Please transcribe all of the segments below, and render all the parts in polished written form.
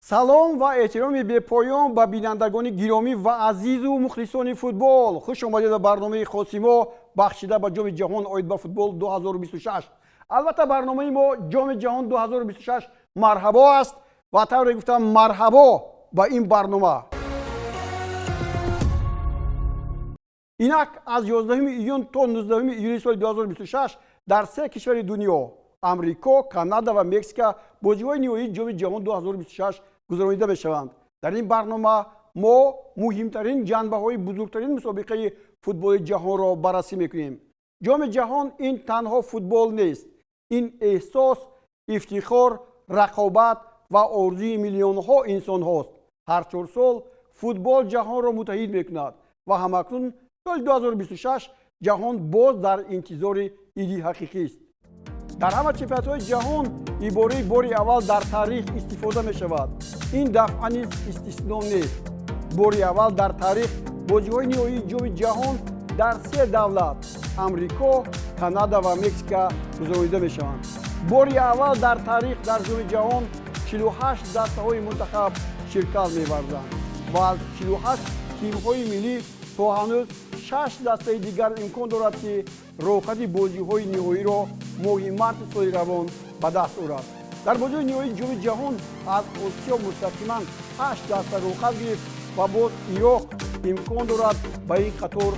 Салом ва эҳтироми бепоён ба бинандагони гиромӣ ва азизу мухлисони футбол. Хуш омадед ба барномаи хоси мо, бахшида ба Ҷоми ҷаҳон оид ба футбол 2026. Албатта, барномаи мо Ҷоми ҷаҳон 2026 марҳабо аст ва тавре гуфтам, марҳабо ба ин барнома. Инак, аз 11 июн то 19 июни соли 2026 дар се кишвари дунё, Амрико, Канада ва Мексика, бозиҳои ниҳоии Ҷоми ҷаҳон 2026 гузаронида мешаванд. Дар ин барнома мо муҳимтарин ҷанбаҳои бузургтарин мусобиқаи футболи ҷаҳонро баррасӣ мекунем. Ҷоми ҷаҳон ин танҳо футбол нест, ин эҳсос, ифтихор, рақобат ва орзуи миллионҳо инсонҳост. Ҳар 4 сол футбол ҷаҳонро муттаҳид мекунад ва ҳамакнун соли 2026 ҷаҳон боз дар интизори иди ҳақиқист. Дар ҳама чемпионатҳои ҷаҳон ибораи «бори аввал дар таърих» истифода мешавад. Ин дафъа низ истисно нест. Бори аввал дар таърих бозиҳои ниҳоии Ҷоми ҷаҳон дар се давлат, Амрико, Канада ва Мексика, гузаронида мешаванд. Бори аввал дар таърих дар Ҷоми ҷаҳон 48 дастаҳои мунтахаб ширкат меварзанд ва аз 48 тимҳои миллӣ то ҳанӯз шаш дастаи дигар имкон дорад, ки роҳхати бозиҳои ниҳоиро моҳи марти соли равон ба даст орад. Дар бозиҳои ниҳоии Ҷоми ҷаҳон аз Осиё мустақиман ҳашт даста роҳхат гирифт ва боз Ироқ имкон дорад ба ин қатор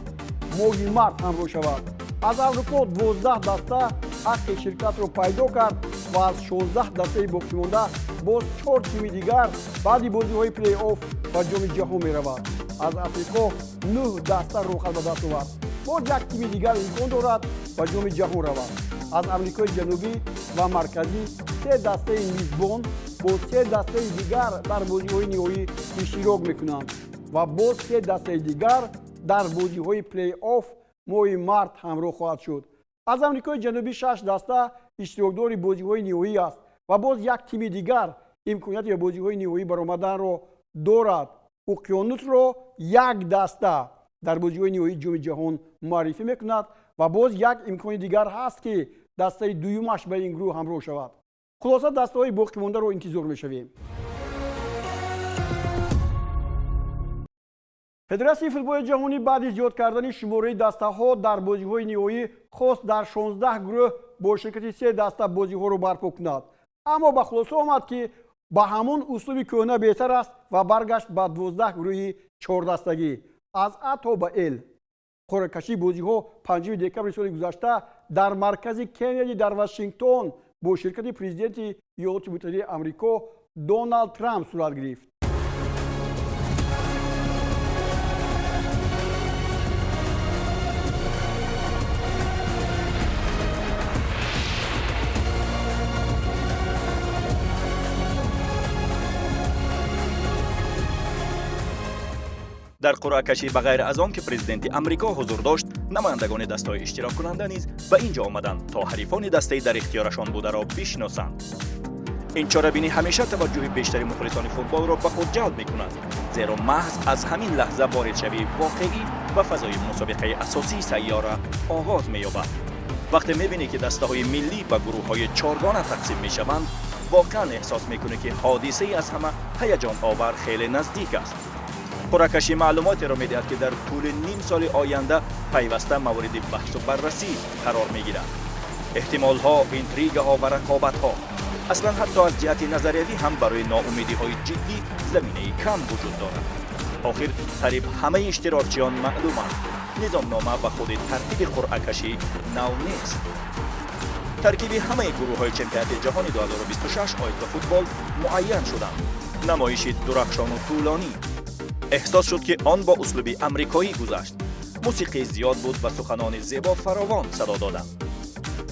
моҳи март ҳамроҳ шавад. Аз Аврупо 12 даста ҳаққи ширкатро пайдо кард ва аз 16 дастаи боқимонда боз чор тими дигар баъди бозиҳои плей-офф ба Ҷоми ҷаҳон меравад. Аз Африқо нӯҳ даста роҳхат ба даст овард, боз як тими дигар имкон дорад ба Ҷоми ҷаҳон равад. Аз Амрикои Ҷанубӣ ва Марказӣ се дастаи мизбон бо се дастаи дигар дар бозиҳои ниҳоӣ иштирок мекунанд ва боз се дастаи дигар дар бозиҳои плей-офф моҳи март ҳамроҳ хоҳад шуд. Аз Амрикои Ҷанубӣ шаш даста иштирокдори бозиҳои ниҳоӣ аст ва боз як тими дигар имконияти ба бозиҳои ниҳоӣ баромаданро дорад. Уқёнусро як даста дар бозиҳои ниҳоии Ҷоми ҷаҳон муаррифӣ мекунад ва боз як имкони дигар ҳаст, ки дастаи дуюмаш ба ин гурӯҳ ҳамроҳ шавад. Хулоса, дастаҳои боқимондаро интизор мешавем. Федератсияи футболи ҷаҳонӣ баъди зиёд кардани шумораи дастаҳо дар бозиҳои ниҳоӣ хост дар 16 гурӯҳ бо ширкати се даста бозиҳоро барпо кунад, аммо ба хулоса омад, ки ба ҳамон услуби кӯҳна беҳтар аст ва баргашт ба 12 гурӯҳи чордастагӣ аз А то ба Л. Қуръакашии бозиҳо 5 декабри соли гузашта дар маркази Кеннеди дар Вашингтон бо ширкати президенти Иёлоти Муттаҳидаи Амрико Доналд Трамп сурат гирифт. Дар қуръакашӣ, ба ғайр аз он ки президенти Амрико ҳузур дошт, намояндагони дастаҳои иштироккунанда низ ба ин ҷо омаданд, то ҳарифони дастаи дар ихтиёрашон бударо бишиносанд. Ин чорабинӣ ҳамеша таваҷҷӯҳи бештари мухлисони футболро ба худ ҷалб мекунад, зеро маҳз аз ҳамин лаҳза воридшавии воқеӣ ба фазои мусобиқаи асосии сайёра оғоз меёбад. Вақте мебинӣ, ки дастаҳои миллӣ ба гурӯҳҳои чоргона тақсим мешаванд, воқеан эҳсос мекунӣ, ки ҳодисаи аз ҳама ҳаяҷоновар хеле наздик аст. Қуръакашӣ маълумотеро медиҳад, ки дар тӯли ним соли оянда пайваста мавриди баҳсу баррасӣ қарор мегирад: эҳтимолҳо, интригаҳо ва рақобатҳо. Аслан, ҳатто аз ҷиҳати назариявӣ ҳам барои ноумедиҳои ҷиддӣ заминаи кам вуҷуд дорад. Охир қариб ҳамаи иштирокчиён маълуманд. Низомнома ва худи тартиби қуръакашӣ нав нест. Таркиби ҳамаи гурӯҳҳои чемпионати ҷаҳони 2026 оид ба футбол муайян шуданд. Намоиши дурахшону тӯлонӣ. Эҳсос шуд, ки он бо услуби амрикоӣ гузашт. Мусиқӣ зиёд буд ва суханони зебо фаровон садо доданд.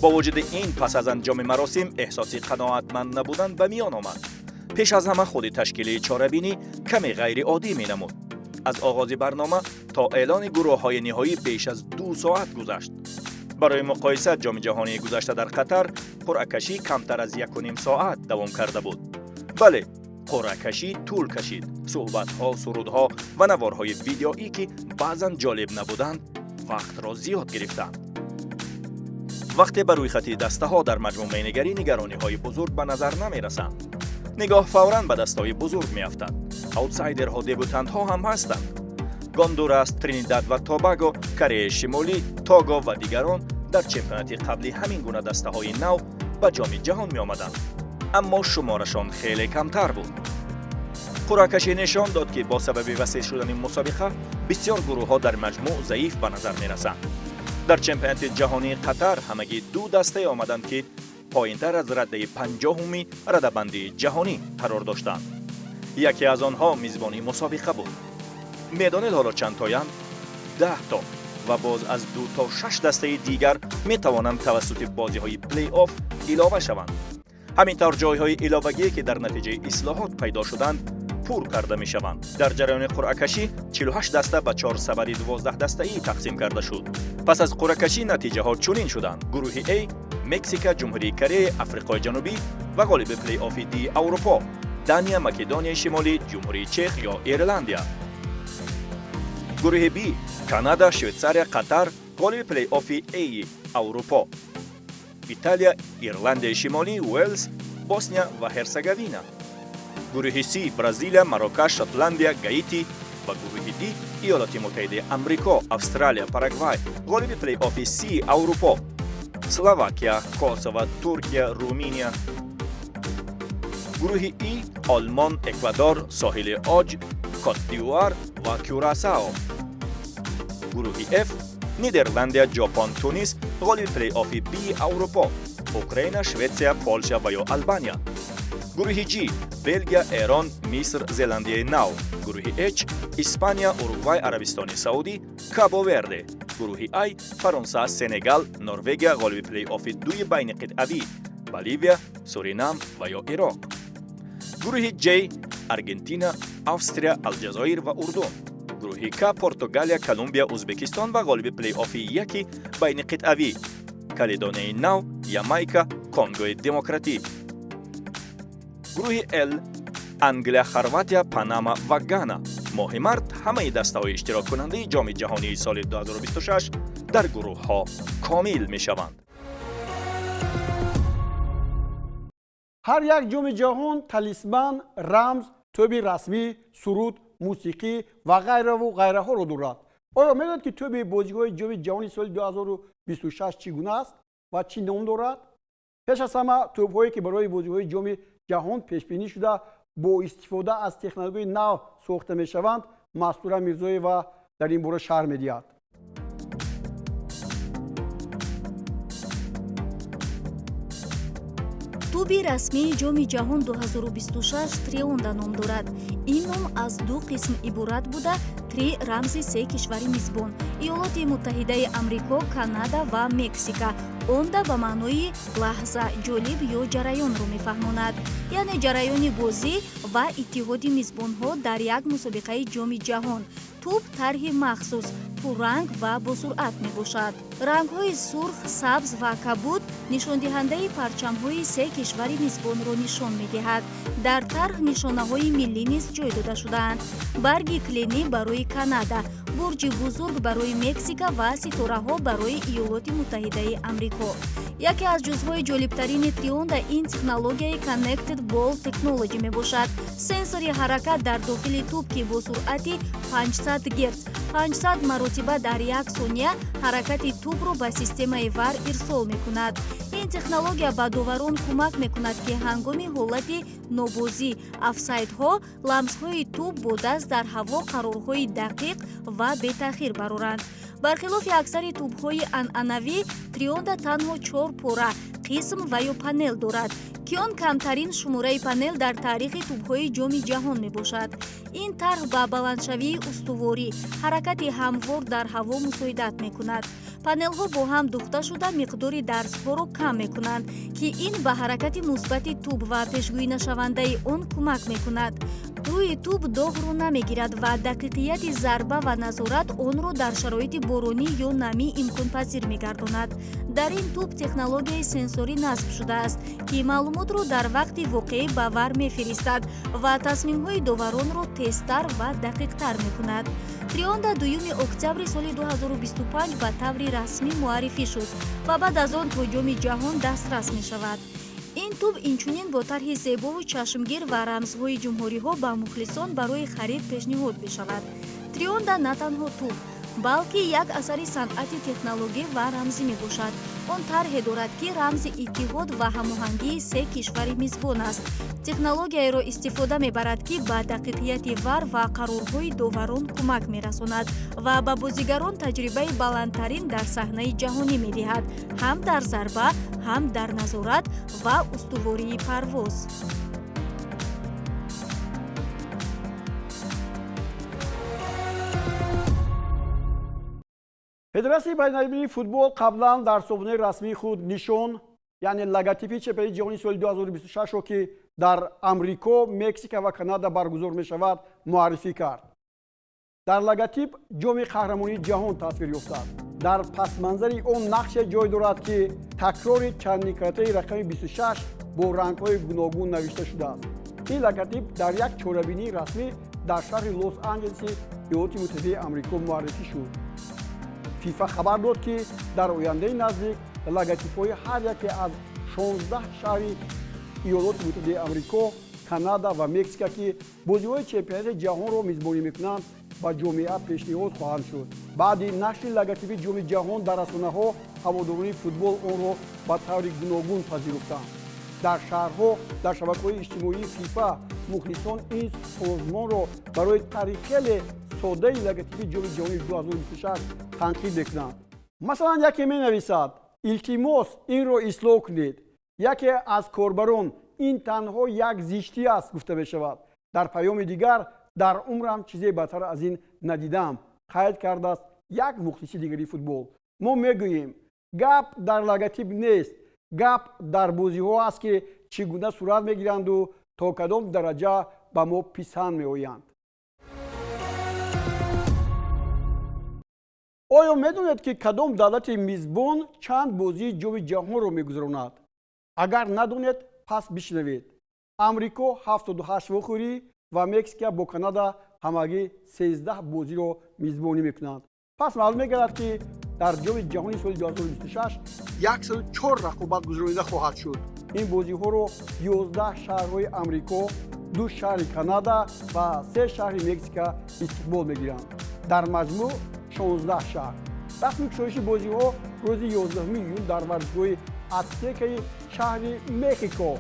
Бо вуҷуди ин, пас аз анҷоми маросим эҳсоси қаноатманд набудан ба миён омад. Пеш аз ҳама, худи ташкили чорабинӣ каме ғайриоддӣ менамуд. Аз оғози барнома то эълони гурӯҳҳои ниҳоӣ беш аз 2 соат гузашт. Барои муқоиса, Ҷоми ҷаҳонии гузашта дар Қатар қуръакашӣ камтар аз 1,5 соат давом карда буд. Бале, қуръакашӣ тӯл кашид. Суҳбатҳо, сурудҳо ва наворҳои видеоӣ, ки баъзан ҷолиб набуданд, вақтро зиёд гирифтанд. Вақте ба рӯйхати дастаҳо дар маҷмӯъ менигарӣ, нигарониҳои бузург ба назар намерасанд. Нигоҳ фавран ба дастаҳои бузург меафтад. Аутсайдерҳо, дебютантҳо ҳам ҳастанд. Гондурас, Тринидад ва Тобаго, Кореяи Шимолӣ, Того ва дигарон дар чемпионати қаблӣ ҳамин гуна дастаҳои нав ба Ҷоми Ҷаҳон меомаданд, аммо шуморашон хеле камтар буд. Қуръакашӣ нишон дод, ки бо сабаби васеъ шудани мусобиқа бисёр гурӯҳҳо дар маҷмӯъ заиф ба назар мерасанд. Дар чемпионати ҷаҳонии Қатар ҳамагӣ ду дастае омаданд, ки поинтар аз раддаи 50-уми радабандии ҷаҳонӣ қарор доштанд. Яке аз онҳо мизбони мусобиқа буд. Медонед, ҳоло чанд тоянд? 10 то. Ва боз аз ду то шаш дастаи дигар метавонанд тавассути бозиҳои плей-офф илова шаванд. Ҳамин тавр, ҷойҳои иловагие, ки дар натиҷаи ислоҳот пайдо шуданд, пур карда мешаванд. Дар ҷараёни қуръакашӣ 48 даста ба чор сабади 12 дастаӣ тақсим карда шуд. Пас аз қуръакашӣ натиҷаҳо чунин шуданд: гурӯҳи А: Мексика, Ҷумҳурии Корея, Африқои Ҷанубӣ ва ғолиби плей-оффи Ди Аврупо, Дания, Македонияи Шимолӣ, Ҷумҳурии Чех ё Ирландия. Гурӯҳи Б: Канада, Швейтсария, Қатар, ғолиби плей-оффи Аи Аврупо, Италия, Ирландияи Шимолӣ, Уэлс, Босния ва Ҳерсеговина. Гурӯҳи С: Бразилия, Марокаш, Шотландия, Гаити. Ва гурӯҳи Д: Иёлоти Муттаҳидаи Амрико, Австралия, Парагвай, ғолиби плей-оффи Си Аврупо, Словакия, Косово, Туркия, Руминия. Гурӯҳи И: Олмон, Эквадор, Соҳили Оҷ, Котдивуар ва Кюрасао. Гурӯҳи Ф: Нидерландия, Ҷопон, Тунис, ғолиби плей-оффи Би Аврупо, Украина, Шветсия, Полша ва ё Албания. Гурӯҳи Ҷ: Белгия, Эрон, Миср, Зеландияи Нав. Гурӯҳи H: Испания, Уругвай, Арабистони Саудӣ, Кабо Верде. Гурӯҳи Ай: Фаронса, Сенегал, Норвегия, ғолиби плей-оффи дуи байни қитъавӣ, Боливия, Суринам ва ё Ироқ. Гурӯҳи Ҷ: Аргентина, Австрия, Алҷазоир ва Урдун. Гурӯҳи К: Португалия, Колумбия, Ӯзбекистон ва ғолиби плей-оффи яки байни қитъавӣ, Каледонияи Нав, Ямайка, Конгои Демократӣ. Гурӯҳи Л: Англия, Хорватия, Панама ва Гана. Моҳи март ҳамаи дастаҳои иштироккунандаи Ҷоми Ҷаҳонии соли 2026 дар гурӯҳҳо комил мешаванд. Ҳар як Ҷоми Ҷаҳон талисман, рамз, тӯби расмӣ, суруд, мусиқӣ ва ғайраву ғайраҳоро дорад. Оё медонед, ки тӯби бозиҳои Ҷоми Ҷаҳони соли 2026 чӣ гуна аст ва чӣ ном дорад? Пеш аз ҳама, тӯбҳое, ки барои бозиҳои Ҷоми Ҷаҳон пешбинӣ шуда, бо истифода аз технологияи нав сохта мешаванд. Мастура Мирзоева дар ин бора шарҳ медиҳад. Тӯби расмии Ҷоми Ҷаҳон 2026 Трионда ном дорад. Ин ном аз ду қисм иборат буда, три рамзи се кишвари мизбон: Иёлоти Муттаҳидаи Амрико, Канада ва Мексика, онда ба маънои лаҳза, ҷолиб ё ҷараёнро мефаҳмонад, яъне ҷараёни бозӣ ва иттиҳоди мизбонҳо дар як мусобиқаи Ҷоми Ҷаҳон. Тӯб тарҳи махсус, пурранг ва босуръат мебошад. Рангҳои сурх, сабз ва кабуд нишондиҳандаи парчамҳои се кишвари мизбонро нишон медиҳад. Дар тарҳ нишонаҳои миллӣ низ ҷой дода шудаанд: барги кленӣ барои Канада, бурҷи бузург барои Мексика ва ситораҳо барои Иёлоти Муттаҳидаи Амрико. Яке аз ҷузъҳои ҷолибтарини Трионда ин технологияи Connected Ball Technology мебошад. Сенсори ҳаракат дар дохили тӯб, ки бо суръати 500 герц, 500 маротиба дар як сония, ҳаракати тӯбро ба системаи ВАР ирсол мекунад. Ин технология ба доварон кӯмак мекунад, ки ҳангоми ҳолати нобозӣ, офсайдҳо, ламсҳои тӯб бо даст дар ҳаво қарорҳои дақиқ ва бетаъхир бароранд. Бархилофи аксари тӯбҳои анъанавӣ, Трионда танҳо чор пора, қисм ва ё панел дорад, ки он камтарин шумораи панел дар таърихи тӯбҳои Ҷоми Ҷаҳон мебошад. Ин тарҳ ба баландшавии устуворӣ, ҳаракати ҳамвор дар ҳаво мусоидат мекунад. Панелҳо бо ҳам духта шуда, миқдори дарзҳоро кам мекунанд, ки ин ба ҳаракати мусбати тӯб ва пешгӯинашавандаи он кӯмак мекунад. Рӯи тӯб доғро намегирад ва дақиқияти зарба ва назорат онро дар шароити боронӣ ё намӣ имконпазир мегардонад. Дар ин тӯб технологияи сенсорӣ насб шудааст, ки маълумотро дар вақти воқеӣ ба ВАР мефиристад ва тасмимҳои доваронро тезтар ва дақиқтар мекунад. Трионда 2 октябри соли 2025 ба таври расмӣ муаррифӣ шуд ва баъд аз он то Ҷоми Ҷаҳон дастрас мешавад. Ин тӯб Тӯб инчунин бо тарҳи зебову чашмгир ва рамзҳои ҷумҳуриҳо ба мухлисон барои харид пешниҳод мешавад. Трионда на танҳо тӯб, балки як асари санъати технологӣ ва рамзӣ мебошад. Он тарҳе дорад, ки рамзи иттиҳод ва ҳамоҳангии се кишвари мизбон аст. Технологияеро истифода мебарад, ки ба дақиқияти ВАР ва қарорҳои доварон кӯмак мерасонад ва ба бозигарон таҷрибаи баландтарин дар саҳнаи ҷаҳонӣ медиҳад, ҳам дар зарба, ҳам дар назорат ва устувории парвоз. Федератсияи байналмилалии футбол қаблан дар сомонаи расмии худ нишон, яъне логотипи чемпионати ҷаҳонии соли 2026-ро, ки дар Амрико, Мексика ва Канада баргузор мешавад, муаррифӣ кард. Дар логотип ҷоми қаҳрамонии ҷаҳон тасвир ёфтааст. Дар пасманзари он нақше ҷой дорад, ки такрори чандникратаи рақами 26 бо рангҳои гуногун навишта шудааст. Ин логотип дар як чорабинии расмӣ дар шаҳри Лос Анҷелеси Иёлоти Муттаҳидаи Амрико муаррифӣ шуд. ФИФА хабар дод, ки дар ояндаи наздик логотипҳои ҳар яке аз 16 шаҳри Иёлоти Муттаҳидаи Амрико, Канада ва Мексика, ки бозиҳои чемпионати ҷаҳонро мизбонӣ мекунанд, ба ҷомеа пешниҳод хоҳанд шуд. Баъди нашри логотипи ҷоми ҷаҳон дар расонаҳо, ҳаводорони футбол онро ба таври гуногун пазируфтанд. Дар шаҳрҳо дар шабакаҳои иҷтимоии ФИФА мухлисон ин созмонро барои тарҳи хеле содаи логотипи ҷоми ҷаҳонии 2026 танқид мекунанд. Масалан, яке менависад: «Илтимос, инро ислоҳ кунед». Яке аз корбарон: «Ин танҳо як зиштӣ аст», гуфта мешавад. Дар паёми дигар: «Дар умрам чизе бадтар аз ин надидам», қайд кардааст як мухлиси дигари футбол. Мо мегӯем, гап дар логотип нест, гап дар бозиҳо аст, ки чӣ гуна сурат мегиранду то кадом дараҷа ба мо писанд меоянд. Оё медонед, ки кадом давлати мизбон чанд бозии ҷоми ҷаҳонро мегузаронад? Агар надонед, пас бишнавед: Амрико 78 вохӯрӣ ва Мексика бо Канада ҳамагӣ 13 бозиро мизбонӣ мекунанд. Пас маълум мегардад, ки дар ҷоми ҷаҳони соли 2026 104 рақобат гузаронида хоҳад шуд. Ин бозиҳоро 11 шаҳрҳои Амрико, ду шаҳри Канада ва се шаҳри Мексика истиқбол мегиранд, дар маҷмӯъ 16 шаҳр. Расми кушоиши бозиҳо рӯзи 11 июн дар варзишгоҳи Ацтекаи шаҳри Мехико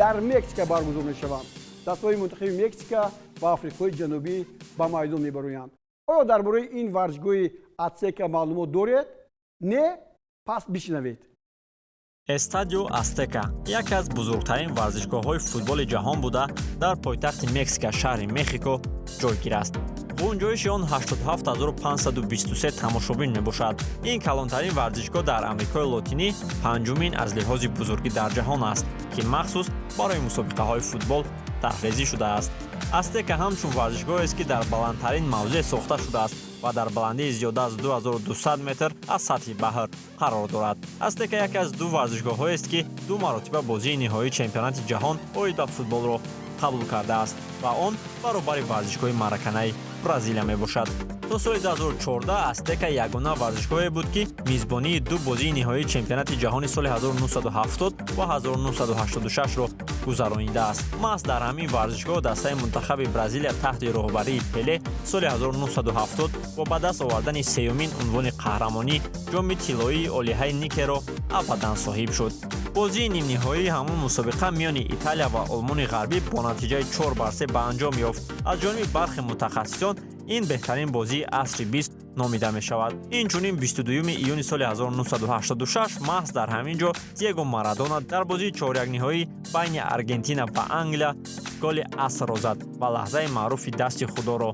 дар Мексика баргузор мешаванд. Дастаҳои мунтахаби Мексика ва Африқои Ҷанубӣ ба майдон мебароянд. Оё дар бораи ин варзишгоҳи Ацтека маълумот доред? Не, пас бишнавед. Эстадио Астека яке аз бузургтарин варзишгоҳҳои футболи ҷаҳон буда, дар пойтахти Мексика, шаҳри Мехико ҷойгир аст. Гунҷоиши он 87523 тамошобин мебошад. Ин калонтарин варзишгоҳ дар Амрикои Лотинӣ, панҷумин аз лиҳози бузургӣ дар ҷаҳон аст, ки махсус барои мусобиқаҳои футбол тарҳрезӣ шудааст. Астека ҳамчун варзишгоҳест, ки дар баландтарин мавзеъ сохта шудааст ва дар баландии зиёда аз 2200 метр аз сатҳи баҳр қарор дорад. Астека яке аз ду варзишгоҳҳоест, ки ду маротиба бозии ниҳоии чемпионати ҷаҳон оид ба футболро қабул кардааст ва он баробари варзишгоҳи Мараканаи Бразилия мебошад. То соли 2014 Астека ягона варзишгоҳе буд, ки мизбонии ду бозии ниҳоии чемпионати ҷаҳони соли 1970 ва 1986-ро гузаронидааст. Маҳз дар ҳамин варзишгоҳ дастаи мунтахаби Бразилия таҳти роҳбарии Пеле соли 1970 бо ба даст овардани сеюмин унвони қаҳрамонӣ, ҷоми тиллоии олиҳаи Никеро абадан соҳиб шуд. Бозии нимниҳоии ҳамон мусобиқа миёни Италия ва Олмони Ғарбӣ бо натиҷаи 4-3 ба анҷом ёфт. Аз ҷониби бархе мутахассисон ин беҳтарин бозии асри бист номида мешавад. Инчунин, 22 июни соли 1986 маҳз дар ҳамин ҷо Диего Марадона дар бозии чорякниҳоӣ байни Аргентина ва Англия голи асрро зад ва лаҳзаи маъруфи дасти худоро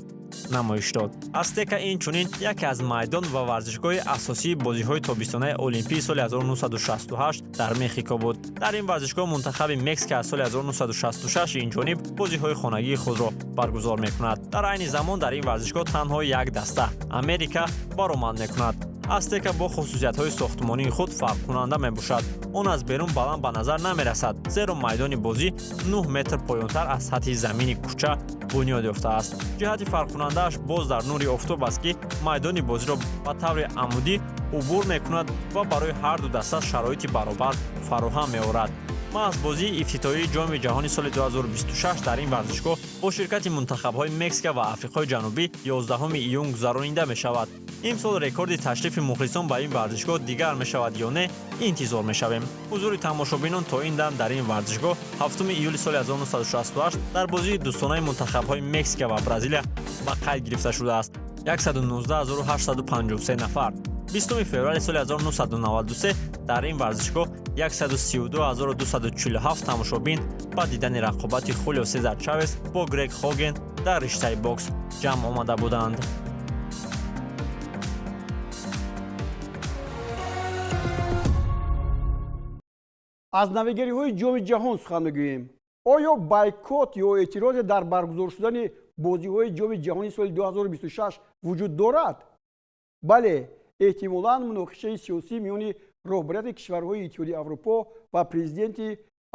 намоиш дод. Астека инчунин яке аз майдон ва варзишгоҳи асосии бозиҳои тобистонаи олимпии соли 1968 дар Мехико буд. Дар ин варзишгоҳ мунтахаби Мексика аз соли 1966 инҷониб бозиҳои хонагии худро баргузор мекунад. Дар айни замон дар ин варзишгоҳ танҳо як даста, Америка, баромад мекунад. Астека бо хусусиятҳои сохтмонии худ фарқкунанда мебошад. Он аз берун баланд ба назар намерасад, зеро майдони бозӣ 9 метр поёнтар аз сатҳи замини кӯча бунёд ёфтааст. Ҷиҳати фарқкунандааш боз дар нури офтоб аст, ки майдони бозиро ба таври амудӣ убур мекунад ва барои ҳарду даста шароити баробар фароҳам меорад. Маҳз бозии ифтитоҳии Ҷоми ҷаҳони соли 2026 дар ин варзишгоҳ бо ширкати мунтахабҳои Мексика ва Африқои Ҷанубӣ 11 июн гузаронида мешавад. Имсол рекорди ташрифи мухлисон ба ин варзишгоҳ дигар мешавад ё не, интизор мешавем. Ҳузури тамошобинон то ин дам дар ин варзишгоҳ 7 июли соли 1968 дар бозии дӯстонаи мунтахабҳои Мексика ва Бразилия ба қайд гирифта шудааст: 119 853 нафар. 20 феврали соли 1993 дар ин варзишгоҳ 132 247 тамошобин ба дидани рақобати Хулио Сезар Чавес бо Грег Хоген дар риштаи бокс ҷамъ омада буданд. Аз навигариҳои Ҷоми ҷаҳон сухан мегӯем. Оё бойкот ё эътирозе дар баргузор шудани бозиҳои Ҷоми ҷаҳони соли 2026 вуҷуд дорад? Бале, эҳтимолан муноқишаи сиёсӣ миёни роҳбарияти кишварҳои Иттиҳоди Аврупо ва президенти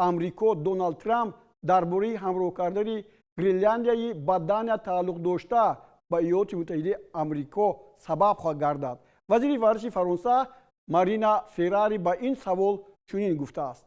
Амрико Доналд Трамп дар бораи ҳамроҳ кардани Гренландияи ба Дания тааллуқ дошта ба Иёлоти Муттаҳидаи Амрико сабаб хоҳад гардад. Вазири варзиши Фаронса Марина Феррари ба ин савол чунин гуфтааст: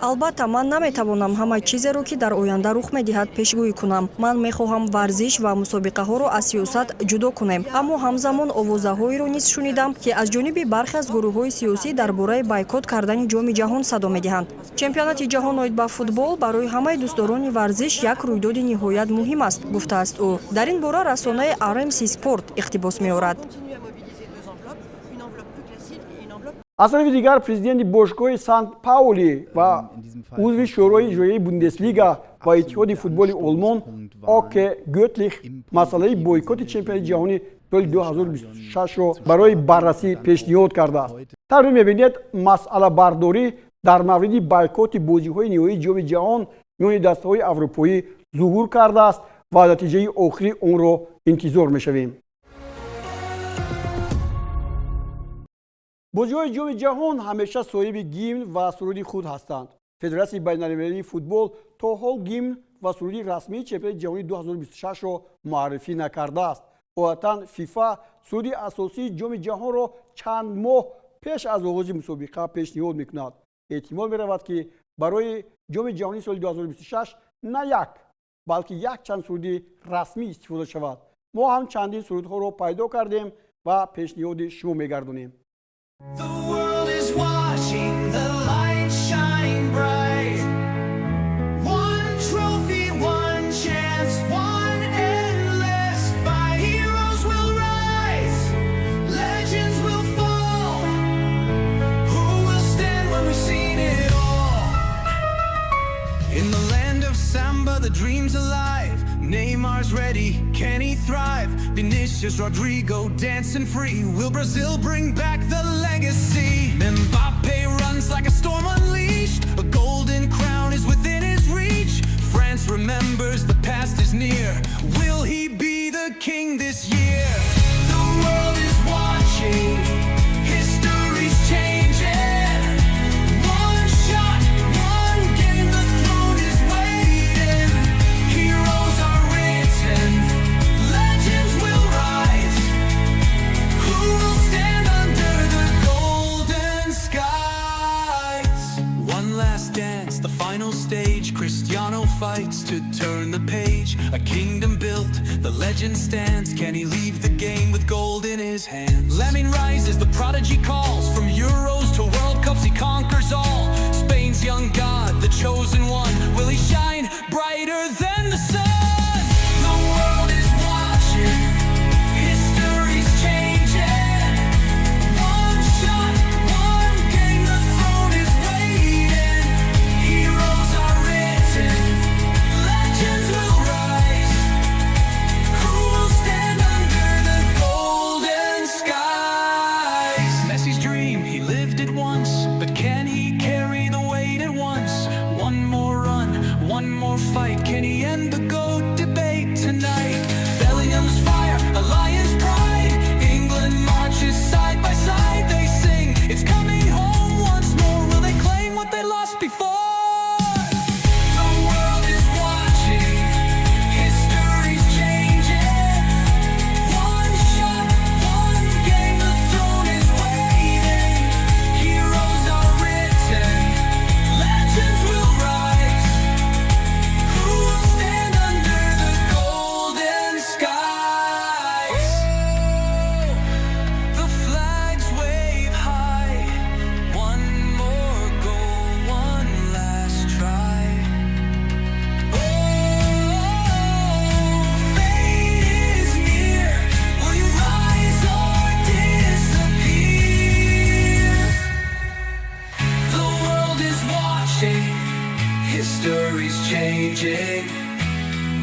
Албатта, ман наметавонам ҳама чизеро, ки дар оянда рух медиҳад, пешгӯӣ кунам. Ман мехоҳам варзиш ва мусобиқаҳоро аз сиёсат ҷудо кунем, аммо ҳамзамон овозаҳоеро низ шунидам, ки аз ҷониби бархе аз гурӯҳҳои сиёсӣ дар бораи бойкот кардани Ҷоми ҷаҳон садо медиҳанд. Чемпионати ҷаҳон оид ба футбол барои ҳамаи дӯстдорони варзиш як рӯйдоди ниҳоят муҳим аст, гуфтааст ӯ. Дар ин бора расонаи RMC Спорт иқтибос меорад. Аз тарафи дигар, президенти бошгоҳи Сант Паули ва узви Шӯрои иҷроияи Бундеслига ва Иттиҳоди футболи Олмон Оке Гётлих масъалаи бойкоти чемпионати ҷаҳони соли 2026-ро барои баррасӣ пешниҳод кардааст. Тавре мебинед, масъалабардорӣ дар мавриди бойкоти бозиҳои ниҳоии Ҷоми ҷаҳон миёни дастаҳои аврупоӣ зуҳур кардааст ва натиҷаи охири онро интизор мешавем. Бозиҳои Ҷоми ҷаҳон ҳамеша соҳиби гимн ва суруди худ ҳастанд. Федератсияи байналмилалии футбол то ҳол гимн ва суруди расмии чемпионати ҷаҳонии 2026-ро муаррифӣ накардааст. Одатан ФИФА суруди асосии Ҷоми ҷаҳонро чанд моҳ пеш аз оғози мусобиқа пешниҳод мекунад. Эҳтимол меравад, ки барои Ҷоми ҷаҳонии соли 2026 на як, балки якчанд суруди расмӣ истифода шавад. Мо ҳам чандин сурудҳоро пайдо кардем ва пешниҳоди шумо мегардонем. The world is watching, the lights shine bright. One trophy, one chance, one endless fight. Heroes will rise, legends will fall. Who will stand when we've seen it all? In the land of samba, the dream's alive. Neymar's ready, can he thrive? Vinicius, Rodrigo dancing free. Will Brazil bring back the legacy? Mbappe runs like a storm unleashed. A golden crown is within his reach. France remembers the past is near. Will he be the king this year? The world is watching, history's changing. One shot, one game, the throne is waiting. Heroes are written, legends will rise. Who will stand under the golden skies? One last dance, the final stage. Cristiano fights to turn the page. A kingdom built, the legend stands. Can he leave the game with gold in his hands? Lamine rises, the prodigy calls. From Euros to World Cups, he conquers all. Spain's young god, the chosen one. Will he shine brighter than the sun? The world is watching, history's changing. One shot, one game, the throne is waiting. Heroes are written, legends will rise. Who will stand under the golden skies? Messi's dream, he lived it once, but can he carry the weight at once? One more run, History's changing.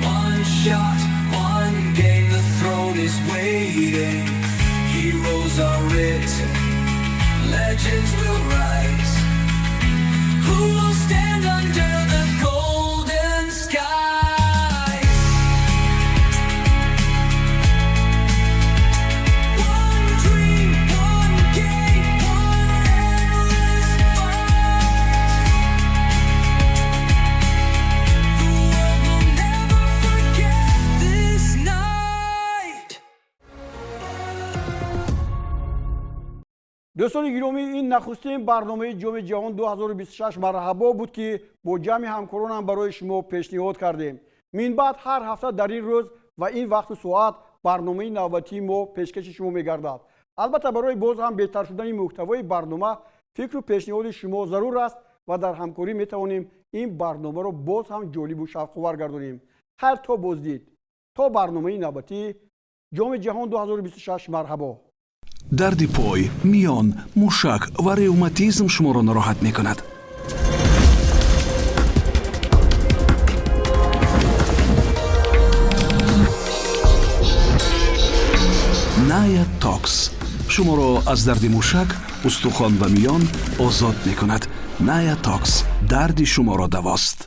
One shot, one game, the throne is waiting. Heroes are written, legends will rise. Who will stand under the golden skies? One dream, one game, one endless fight. The world will never forget this night. Дӯстони гиромӣ, ин нахустин барномаи Ҷоми ҷаҳон 2026 марҳабо буд, ки бо ҷамъи ҳамкоронам барои шумо пешниҳод кардем. Минбаъд ҳар ҳафта дар ин рӯз ва ин вақту соат барномаи навбатии мо пешкаши шумо мегардад. Албатта, барои боз ҳам беҳтар шудани муҳтавои барнома фикру пешниҳоди шумо зарур аст ва дар ҳамкорӣ метавонем ин барномаро боз ҳам ҷолибу шавқовар гардонем. Хайр, то боздид, то барномаи навбатӣ Ҷоми ҷаҳон 2026 марҳабо. Дарди пой, миён, мушак ва ревматизм шуморо нороҳат мекунад? Ная Токс шуморо аз дарди мушак, устухон ва миён озод мекунад. Ная Токс дарди шуморо давост.